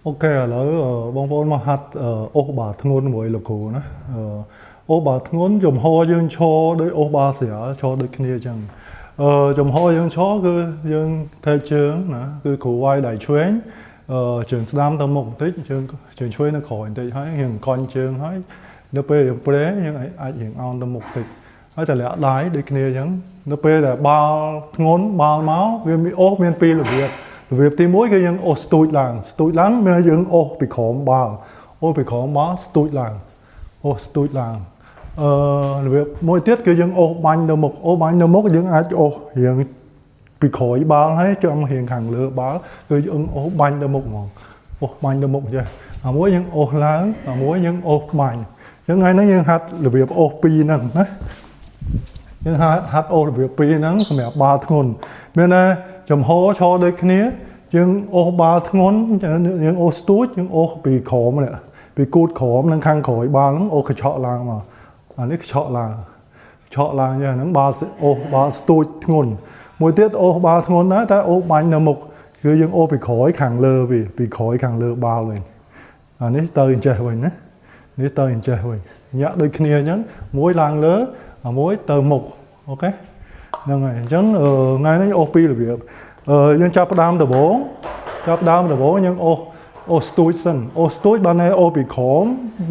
OK ឥឡូវបងប្អូនមកហាត់អូសបាល់ធ្ងន់មួយលោកគ្រូណាអូសបាល់ធ្ងន់ចំហយើងឈរដូចអូសបាល់ស្រាលឈរដូចគ្នាអញ្ចឹងចំហយើងឈរគឺយើងថែជើងណាគឺគ្រូវាយដៃឆ្វេងជើងស្ដាំទៅមុខបន្តិចជើងឆ្វេងនៅក្រោយបន្តិចហើយយើងកញ្ជើងហើយនៅពេលយើងប្រេយើងអាចរៀងអោនទៅមុខបន្តិចហើយតម្លាក់ដៃដូចគ្នាអញ្ចឹងនៅពេលដែលបាល់ធ្ងន់បាល់មកវាមានអូសមានពីររបៀបរបៀបទី1គឺយើងអូសស្ទូចឡើងស្ទូចឡើងមានយើងអូសពីក្រោមបាល់អូសពីក្រោមបាល់ស្ទូចឡើងអូសស្ទូចឡើងរបៀបមួយទៀតគឺយើងអូសបាញ់ទៅមុខអូសបាញ់ទៅមុខយើងអាចអូសរៀងពីក្រោយបាល់ហើយចំរៀងខាងលើបាល់គឺយើងអូសបាញ់ទៅមុខហ្មងអូសបាញ់ទៅមុខចេះអាមួយយើងអូសឡើងអាមួយយើងអូសបាញ់អញ្ចឹងថ្ងៃហ្នឹងយើងហាត់របៀបអូសពីរហ្នឹងណាយើងហាត់អូសរបៀបពីរហ្នឹងសម្រាប់បាល់ធ្ងន់មានថាចំហឈរដូចគ្នាយើងអូសបាល់ធ្ងន់យើងអូសស្ទូចយើងអូសពីក្រោមនេះពីគូតក្រោមនិងខាងក្រោយបាល់ហ្នឹងអូសកញ្ឆក់ឡើងមកអានេះកញ្ឆក់ឡើងឆក់ឡើងយ៉ាងហ្នឹងបាល់អូសបាល់ស្ទូចធ្ងន់មួយទៀតអូសបាល់ធ្ងន់ដែរតែអូសបាញ់នៅមុខគឺយើងអូសពីក្រោយខាងលើវាពីក្រោយខាងលើបាល់វិញអានេះទៅអញ្ចេះវិញណានេះទៅអញ្ចេះវិញញាក់ដូចគ្នាអញ្ចឹងមួយឡើងលើមួយទៅមុខ OK ហ្នឹងហើយអញ្ចឹងថ្ងៃនេះអូសពីររបៀបយើងចាប់ផ្ដើមដំបូងចាប់ដើមដំបូងយើងអូសអូសស្ទូចសិនអូសស្ទូចបានអូសពីក្រោម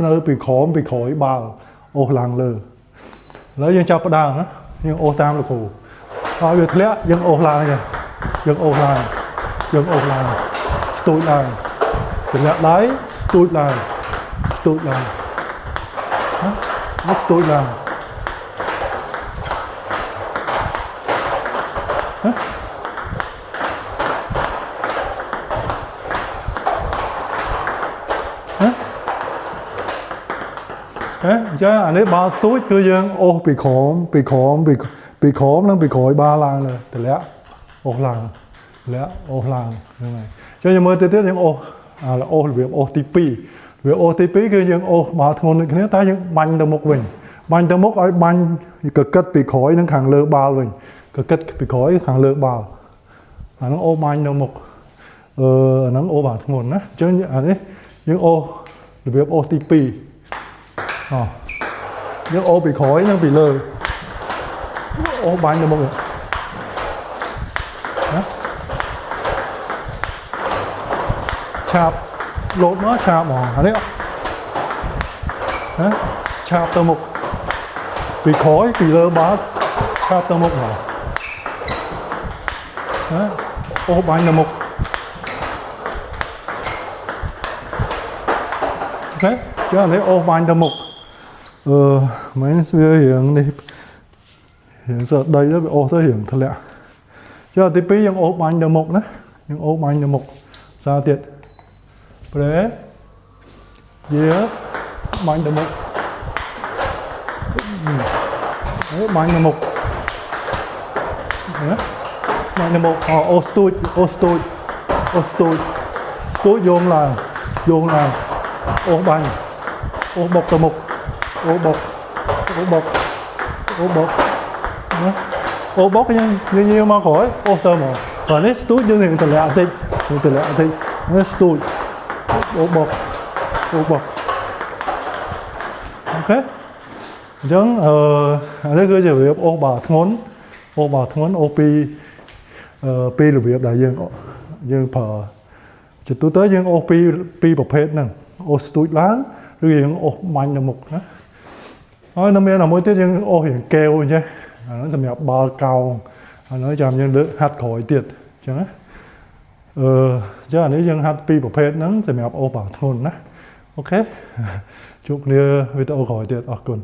នៅពីក្រោមពីក្រោយបាល់អូសឡើងលើឥឡូវយើងចាប់ផ្ដើមណាយើងអូសតាមលោកគ្រូហើយវាធ្លាក់យើងអូសឡើងចេះយើងអូសឡើងយើងអូសឡើងស្ទូចឡើងទម្លាក់ដៃស្ទូចឡើងស្ទូចឡើងណាស្ទូចឡើងហ៎អញ្ចឹងអានេះបាល់ស្ទូចគឺយើងអូសពីក្រោមពីក្រោមពីក្រោមនិងពីក្រោយបាល់ឡើងលើទម្លាក់អូសឡើងទម្លាក់អូសឡើងហ្នឹងហើយអញ្ចឹងយើងមើលទៅទៀតយើងអូសអូសរបៀបអូសទី2របៀបអូសទី2គឺយើងអូសបាល់ធ្ងន់ដូចគ្នាតែយើងបាញ់ទៅមុខវិញបាញ់ទៅមុខឲ្យបាញ់កកិតពីក្រោយនិងខាងលើបាល់វិញកកិតពីក្រោយខាងលើបាល់អាហ្នឹងអូសបាញ់ទៅមុខអាហ្នឹងអូសបាល់ធ្ងន់ណាអញ្ចឹងអានេះយើងអូសរបៀបអូសទី2យើងអូសពីក្រោយនិងពីលើអូសបាញ់ទៅមុខណាឆាបលោតមកឆាបហ្មងអានេះណាឆាបទៅមុខពីក្រោយពីលើបាល់ឆាបទៅមុខហ្មងណាអូសបាញ់ទៅមុខ OK ចឹងអានេះអូសបាញ់ទៅមុខមែនវារៀងនេះរៀងសើដីទៅវាអូសទៅរៀងធ្លាក់ចុះទី2យើងអូសបាញ់ទៅមុខណាយើងអូសបាញ់ទៅមុខសារទៀតប្រេយាបាញ់ទៅមុខបាញ់ទៅមុខណាបាញ់ទៅមុខអូសស្ទូចអូសស្ទូចអូសស្ទូចស្ទូចយោងឡើងយោងឡើងអូសបាញ់អូសបុកទៅមុខអូបុកអូបុកអូបុកណាអូបុកយើងញៀវមកក្រោយអូសទៅមកព្រោះនេះស្ទូចយើងនឹងតម្លាក់បន្តិចយើងតម្លាក់បន្តិចនេះស្ទូចអូបុកអូបុក OK អញ្ចឹងអានេះគឺជារបៀបអូសបាល់ធ្ងន់អូសបាល់ធ្ងន់អូសពីរបៀបដែលយើងប្រើជាទូទៅយើងអូសពីរប្រភេទហ្នឹងអូសស្ទូចឡើងឬយើងអូសបាញ់ទៅមុខណាហើយនៅមានមួយទៀតយើងអូសរៀងកែវអញ្ចឹងអាហ្នឹងសម្រាប់បាល់កោងអាហ្នឹងចាំយើងលើកហាត់ក្រោយទៀតអញ្ចឹងណាអញ្ចឹងអានេះយើងហាត់ពីរប្រភេទហ្នឹងសម្រាប់អូសបាល់ធ្ងន់ណា OK ជួបគ្នាវីដេអូក្រោយទៀតអរគុណ